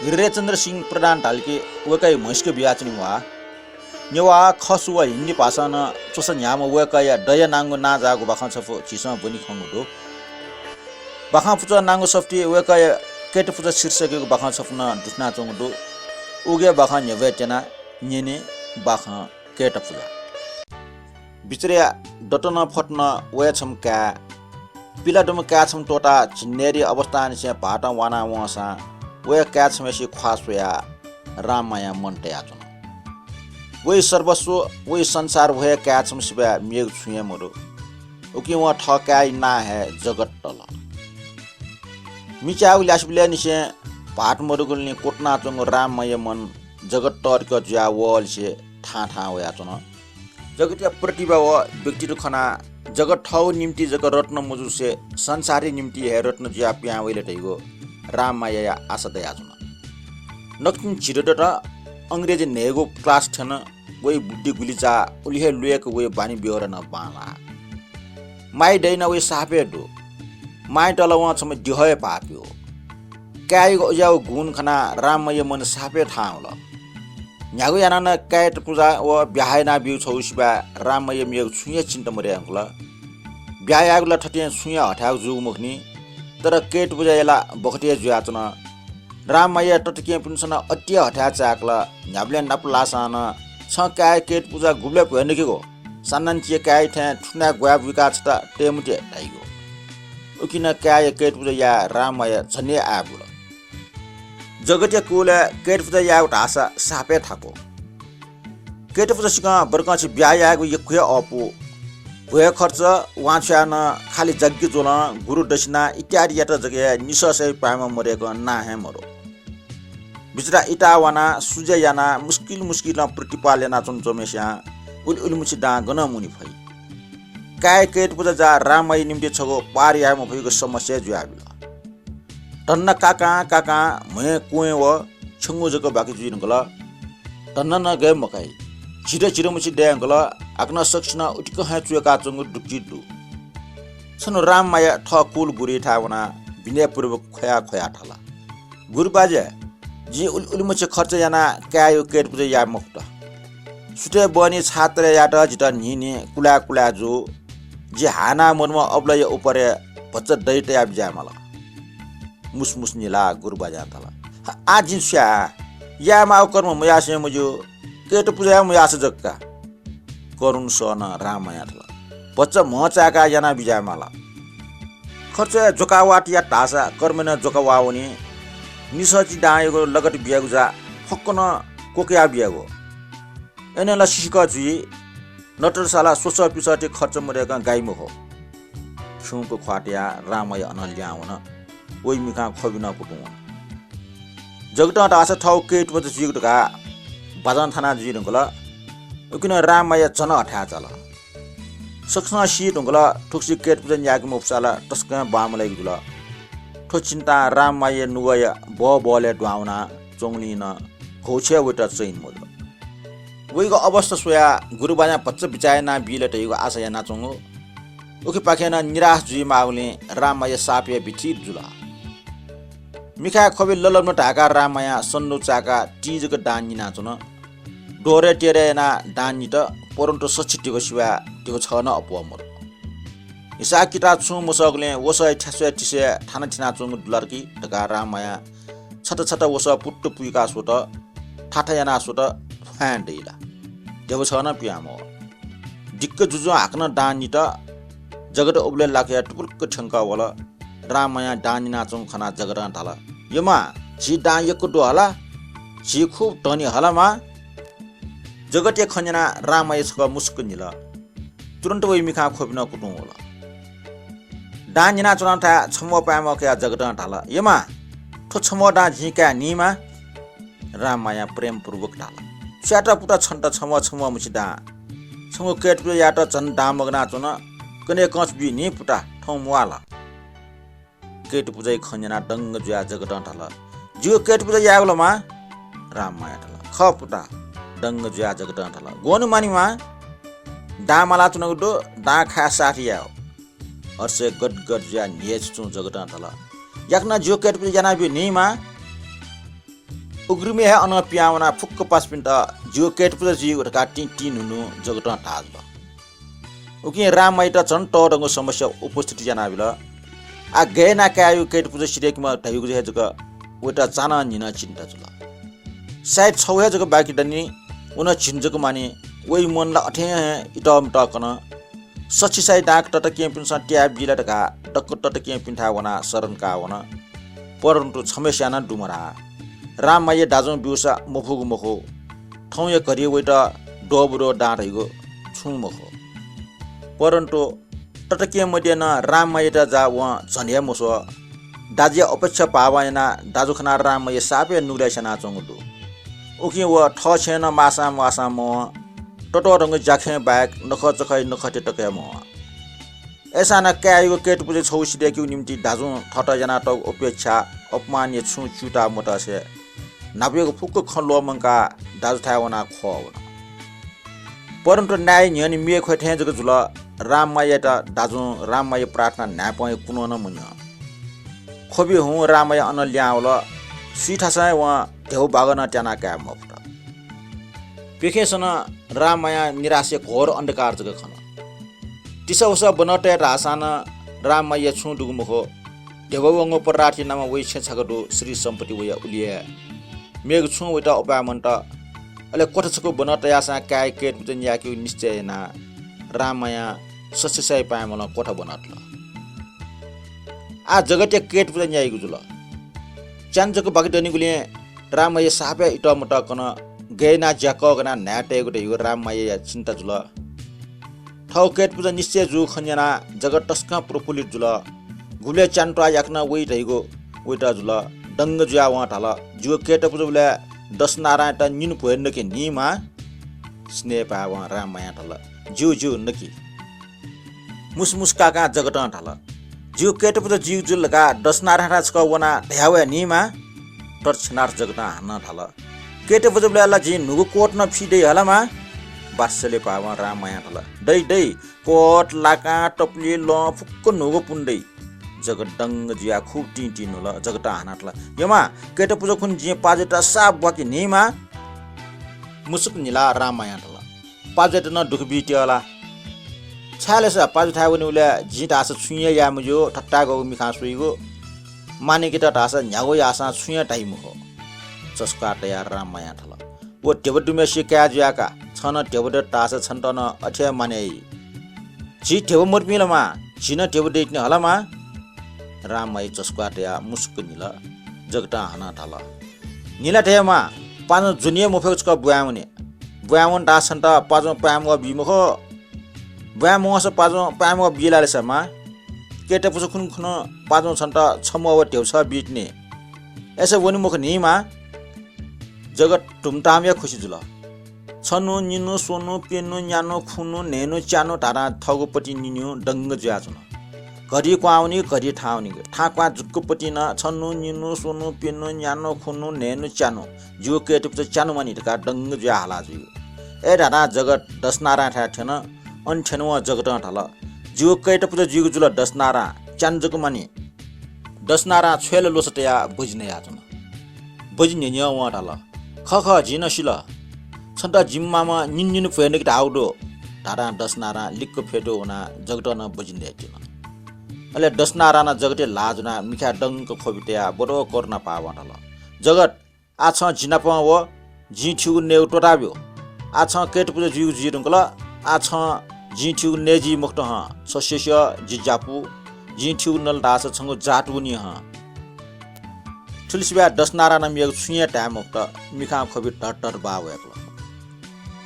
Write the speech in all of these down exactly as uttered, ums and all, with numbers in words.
हृदयचन्द्र सिंह प्रधान धाल कि वय्‌कःया म्हैसके बियाच्वनी वा। नेवाः, खस व हिन्दी भाषां नं च्वसा न्ह्याःम्ह वय्‌कःया दया नांगु नां जाःगु बाखं छपु झीसं ब्वने खंगु दु। बाखं पुचः नांगु सफुतिइ वय्‌कःया कय्‌ता पुजा शीर्षकयागु बाखं छपु नं दुथ्यानाच्वंगु दु। उगु बाखं न्ह्यब्वये त्यना, न्यने बाखं कय्‌ता पुजा। बिचाराया दत नं फत नं वया छम्ह काय्, पिलादुम्ह काय् छम्ह त्वःताः झिंन्यादीया अवस्थांनिसें भाःतं वाना वंसां वया काय् छम्हय्‌सिया ख्वाः स्वयाः राममायां मन तयाच्वन। वया सर्वस्व, वया संसार व हे काय् छम्ह सिवाय् मेगु छुं हे मदु। उकिं वं थः काय्‌या नां हे जगत तल। मिचायागु ल्यासेबलय्‌निसें भाःत मदुगुलिं क्वतुनाच्वंगु राममायाया मन जगत तःधिकः जुयाः वःलिसे थाहां थाहां वयाच्वन। जगतया प्रतिभा व व्यक्तित्व खनाः जगत थःगु निंतिं जक रत्न मजुसे संसारया निंतिं हे रत्न जुयाः पिहां वइ ला धइगु राममायाया आशा दयाच्वन। नकतिनि झिदँ दत, अंग्रेजी न्हय्‌गू class थ्यन, वया बुद्धि गुलि चाः, उलि हे ल्वय्‌क वया बानी व्यवहार नं बांलाः। माया दइ नं वया साप हे दु। माया दल वं छम्ह द्यः हे भाःपिं। काय्‌यागु अज्याःगु गुण खनाः राममायाया मन साप हे थाहां वल। न्ह्यागु यानाः नं कय्‌ता पुजा व ब्याहा यानाब्यूगु छगू सिवाय् राममायाया मेगु छुं हे चिन्ता मदये धुंकल। ब्याहा यायेगु ला थथे छुं हे हथाय्‌गु जूगु मखुनि, तर कय्‌ता पुजाया ला बखत हे जुयाच्वन। राममायाया तताकेहेँपिन्सं नं अति हे हथाय् चाय्‌कल। न्ह्याबलें नापलाःसां नं छं काय्‌या कय्‌ता पुजा गुबलय् भ्वय् नकेगु? सान्नांनिसें काय्‌या थें थुनाय् ग्वाये बुइकाः छता तये मते धाइगु। उकिं नं काय्‌या कय्‌ता पुजा याये राममाया झन हे आः बुल। जगतया कुलय् कय्‌ता पुजा यायेगु धाःसा साप हे थाकु। कय्‌ता पुजा सिकं बरकं छि ब्याहा यायेगु यक्व हे अःपु। भ्वय् खर्च, वांछ्वयाः नं खालि जग्गी ज्वलं, गुरु दक्षिणा इत्यादियात जक हे निसः सय्‌के पायेम्ह मदय्‌कं नां हे मदु। बिचरा इताः वानाः, सुजय् यानाः, मुस्किल मुस्किलं प्रतिपाल यानाच्वनाच्वंम्हस्यां उलि उलिमछि दां गनं मुने फइ? काय्‌या कय्‌ता पुजा जाः राममायाया निंतिं छगू पार याये मफइगु समस्या जुयाबिल। धन्दा काकां काकां म्हय् क्वँय् व छ्यंगू जक बाकि जुइ धुंकल। धन्दा नं गय् मकाइ। झिदँ झिदँमछि दये धुंकल। हाकनं सकसिनं उतिकं हे च्वय्‌काच्वंगु दुःखी दु। छन्हु राममाया थः कुल गुरुयाथाय् वनाः विनयपूर्वक ख्वया ख्वया धाल, "गुरुबाज्या, जिं उलि उलिमछि खर्च यानाः काय्‌यागु कय्‌ता पुजा याये मफुत। सुथय् बहनी छात्र यायेत जितः न्हिं न्हिं कुलाय् कुलाय् जू। जि हाःनाः मदुम्ह अबलया उपरय् भचा दया तया बिज्याये माल।" मुसमुस निलाः गुरुबाज्यां धाल, "आः जिं छु याये? याये माःगु कर्म मयासें मज्यू, कय्‌ता पुजा हे मयाःसा जक का।" करुण सः नं राममायां धाल, "भचा म्ह चाय्‌काः याना बिज्याये माल। खर्च हे ज्वकाः वात यात धाःसा कर्मय् नं ज्वका वाः वनी। निसः चिं दांयागु लगत बियागु जा फक्व नं क्वकया बियागु। अय्‌नं ला सिसिकः जुइ, नतरसा ला स्वसः पिसः ति खर्च मदय्‌कं गाइ मखु।" खिउँक ख्वाः तयाः राममाया अनं लिहां वन। वइ मिखां ख्वबि नं कुतुं वन। जगतं धाःसा थःगु कय्‌ता पुजा जुइगु धकाः बाजं थाना जुइ धुंकल। उकिं राममाया झन हथाय् चाल। सकसिनं सी धुंकल, थुगुसी कय्‌ता पुजा न्यायेके मफुसा ला तसकं बांमलाइगु जुल। थ्व चिन्तां राममायाया नुगःया बहबहलय् दुहां वनाच्वंगुलिं नं घौछय् वइत चइन मजू। वइगु अवस्था स्वयाः गुरुबाज्यां भचा बिचाः यानाबी ला धइगु आशा यानाच्वंगु। उखेपाखें नं निराश जुइ माःगुलिं राममाया साप हे बिथित जुल। मिखाय् ख्वबि ललमल धाय्‌काः राममायां सन्दु चाय्‌काः तिं जक दां निनाच्वन। द्वहरय् तेरय् यानाः दां नित, परन्तु सछि धिबा सिवाय् धिबा छगः नं अप्वः मदु। हिसाः किताः छुं मसःगुलिं वसःया थ्यास्वय् तिसय् थाना थिनाच्वंगु दु ला कि धकाः राममायां छता छता वसः पुत्त पुइकाः स्वत, थाथा यानाः स्वत, फ्वाँय् दइ ला। धिबा छगः नं पिहां मवः। दिक्क जुजुं हाकनं दां नित। जगत उबलय् लाकया टुपुल्क थ्यंकः वल। राममायां दां निनाच्वंगु खनाः जगतं धाल, "यमा, झी दां यक्व दु हला, झी खुब धनी हला मा।" जगतया खँ न्यनाः राममाया छकः मुसुक्क निल। तुरुन्त वइ मिखां ख्वबि नं कुतुं वल। दां निनाच्वनाथाय् छम्ह पाय्‌म्ह कयाः जगतं धाल, "यमा, थ्व छम्ह दां जिं काये नि मा।" राममायां प्रेमपूर्वक धाल, "सुयात पुता छन्त छम्ह छम्ह मछि दां? छंगु कय्‌ता पुजा यायेत झन दां मगानाच्वन, कन्हय् कंस बी नि पुता, थौं म्वाः ला।" कय्‌ता पुजाया खँ न्यनाः दंग जुयाः जगतं धाल, "जिगु कय्‌ता पुजा यायेगु ला मा?" राममायां धाल, "खः पुता।" दंग जुयाः जगतं धाल, "ग्वन्हु मानि मा? दां मालाच्वनागु दु, दां खाय् साथ यायेगु।" हर्षय् गदगद जुयाः न्ह्यःया छुं जगतं धाल, "याकनं जिगु कय्‌ता पुजा यानाब्यु नि मा।" उघ्रिमय् हे अनं पिहां वनाः फुक्क पासापिन्त जिगु कय्‌तापुजा जुइगु धकाः तिंतिं न्हुन्हु जगतं धाः जुल। उकिं राममायात झन तःधंगु समस्या उपस्थित यानाबिल। आः गय् यानाः काय्‌यागु कय्‌तापुजा सिधय्‌केमाः धइगु हे जक वयात चान्हं न्हिनं चिन्ता जुल। सायद छगू हे जक बाकि दनि, व नं झिंजक मानि। वइ मन ला अथें हे इतःमतः कन। सछि साइ दांक ततकेहेँपिन्सं त्याये बी ला धकाः दक्व ततकेहेँपिन्थाय् वनाः शरण काः वन। परन्तु छम्हस्यां नं दुमधाः। राममाया दाजुं ब्यूसा मफुगु मखु। थौंया घरिइ वइत द्वःबद्वः दां धइगु छुं मखु। परन्तु ततकेहेँ मध्यां नं राममायायात जा वं झन हे मस्वः। दाजुया अपेक्षा भावं यानाः दाजु खनाः राममाया साप हे नुगलय् स्यानाच्वंगु दु। उकिं व थःछेँय् नं माःसां म्वाःसां मवं। ततःधंगु ज्याखँय् बाहेक नखःचखःया नखःतय् तक हे मवं। अय्‌सां नं काय्‌यागु कय्‌तापुजा छगू सिधय्‌केगु निंतिं दाजुं थःत यानातःगु अपेक्षा, अपमानया छुं च्यूताः मतसे न्हापायागु फुक्क खँ ल्वःमंकाः दाजुथाय् वनाः ख्वः वन। परन्तु नाय्‌या न्ह्यःने म्ये ख्वये थें जक जुल। राममायायात दाजुं राममायाया प्रार्थना न्हाय्‌पं हे कुन्हु नं मन्यं। ख्वबि हुं राममाया अनं लिहां वल। सुइथासं हे वं ध्यबा बागः नं त्यानाः काये मफुत। प्यखेसनं राममायां निराशया घोर अन्धकार जक खन। तिसा वसः ब्वना तये धाःसां नं राममायाया छुं दुगु मखु। ध्यबा वंगु पराती नामा वइ छेँ छाकः दु, श्री सम्पत्ति वया उलि हे। मेगु छुं वइत अपाय् मन्त। अले क्वथा छकू ब्वना तयाःसां काय्‌या कय्‌तापुजा न्यायेकेगु निश्चय यानाः राममायां सछि साइ पाय्‌मलं क्वथा ब्वना तल। आः जगतया कय्‌तापुजा न्याइगु जुल। च्यान्हु जक बाकि दनिगुलिं राममाया साप हे इतःमतः कन। गय् यानाः ज्या कःघानाः न्हाय् तयेगु धइगु राममायाया चिन्ता जुल। थःगु कय्‌तापुजा निश्चय जूगु खँ न्यनाः जगत तसकं प्रफुल्लित जुल। गुबलय् च्यान्हु त्वाः याकनं वइ धइगु वइत जुल। दंग जुयाः वं धाल, "जिगु कय्‌तापुजाबलय् दसनारायात निन्हु भ्वय् नके न्हीमाः।" स्नेह पाय्‌वं राममायां धाल, "ज्यू ज्यू, नकि।" मुसुमुसु काकां जगतं धाल, "जिगु कय्‌तापुजा जुइगु जुल धकाः दसनारायाथाय् छकः वनाः धया वये न्हीमाः।" तत्क्षणार्थ जगतं हानं धाल, "कय्‌तापुजाबलय् ला जिं न्हूगु कोट नं फि दइ हला मां।" बात्सल्य पाय्‌वं राममायां धाल, "दइ दइ, कोट, लाकां, टपली, लं फुक्क न्हूगु पुन्हु दइ।" जगत दंग जुयाः खुब तिंतिं न्हुल। जगतं हानं धाल, "यमा, कय्‌तापुजा खुन्हु जिं पाजुयात साप ब्वाके न्हीमाः।" मुसुक न्हिलाः राममायां धाल, "पाजुयात नं दुःख बीत्यः ला? छाय् ले सा, पाजुथाय् वनेबलय् जिं धाःसा छुं हे याये मज्यू, थत्ताय्‌गःगु मिखां स्वइगु। मानिकेत धाःसा न्ह्यागु याःसां छुं हे धाइ मखु।" चस्क्वाः तयाः राममायां धाल, "व ध्यबा दुम्हसिया काय् जुयाः का, छं नं ध्यबा दत धाःसा छन्त नं अथे हे मानय् याइ। झी ध्यबा मदुपिं ला मां, झी नं ध्यबा दइतिनि हला मां।" राममाया चस्क्वाः तयाः मुसुक न्हिल। जगतं हानं धाल, "न्हिला धया मां, पाजुं ज्वने हे मफय्‌क छकः ब्वाँय् वने। ब्वाँय् वन धाःसा छन्त पाजुं पाय्‌मगः बी मखु। ब्वाँय् मवंसा पाजुं पाय्‌मगः बी ला ले सा मां? कय्‌तापुजा खुन्हु खुन्हु पाजुं छन्त छम्ह व ध्यबा छगः बीतिनि। अय्‌सा वने मखु न्हीमाः।" जगत धुमधाम हे खुसि जुल। छन्हु, निन्हु, स्वन्हु, प्यन्हु, न्यान्हु, खुन्हु, न्हय्‌न्हु, च्यान्हु धाधां थःगु पतिं निन्हु दंग जुयाच्वन। घरि क्वहां वनी, घरि थाहां वनी। थाहां क्वहां जुक्क पतिं नं छन्हु, निन्हु, स्वन्हु, प्यन्हु, न्यान्हु, खुन्हु, न्हय्‌न्हु, च्यान्हु, जिगु कय्‌तापुजा च्यान्हु मानि धकाः दंग जुयाः हाला जुइगु। अय् धाधां जगत दसनारांथाय् थ्यन। अन थ्यनवं जगतं धाल, "जिगु कय्‌तापुजा जुइगु जुल दसनारां, च्यान्हु जक मानि।" दसनारां छ्वय्‌ला ल्वचा तयाः बजि नयाच्वन। बजि न्ह्यः न्ह्यः वं धाल, "खः खः, जिं नं सिल। छन्त जिमि मामं निन्हु निन्हु भ्वय् नकि धाःगु दु," धाधां दसनारां लिक्क फ्यतुं वनाः जगतं नं बजि नयादिल। अले दसनारां नं जगतया ल्हाः ज्वनाः मिखाय् दंक ख्वबि तयाः बडो करुणा भावं धाल, "जगत, आः छं जि नाप वँ, जिं थ्यूगु नयेगु त्वःताब्यु। आः छं कय्‌तापुजा जुइगु जुइ धुंकल। आः छं जिं थ्यूगु नये जी मखुत हं। छ स्यस्यः, जि ज्यापु। जिं थ्यूगु नल धाःसा छंगु जात वनी हं।" थुलि सिबय् दसनारां नं मेगु छुं हे धाये मफुत। मिखां ख्वबि धत धत बहाः वय्‌कल।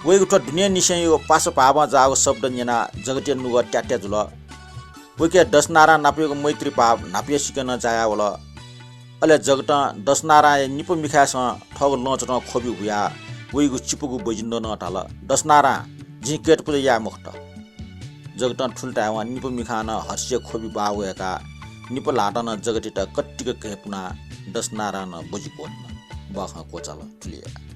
वइगु थ्व दुनेंनिसेंयागु पासा भावं जाःगु शब्द न्यनाः जगतया नुगः त्यात्या जुल। वइके दसनारां नापयागु मैत्री भाव न्हापाया सिकं नं जायावल। अले जगतं दसनारांया निपु मिखाय्‌सं थःगु लँचतं ख्वबि हुयाः वइगु चिपुगु बजि नं धाल, "दसनारां, जिं कय्‌तापुजा याये मखुत।" जगतं थुलि धायेवं निपु मिखां नं हर्षया ख्वबि बहाः वय्‌काः निपु ल्हातं नं जगतयात कतिक घय्‌पुनाः दसनारां नं बजि क्वःतन। बाखं क्वचाल थुलि हे।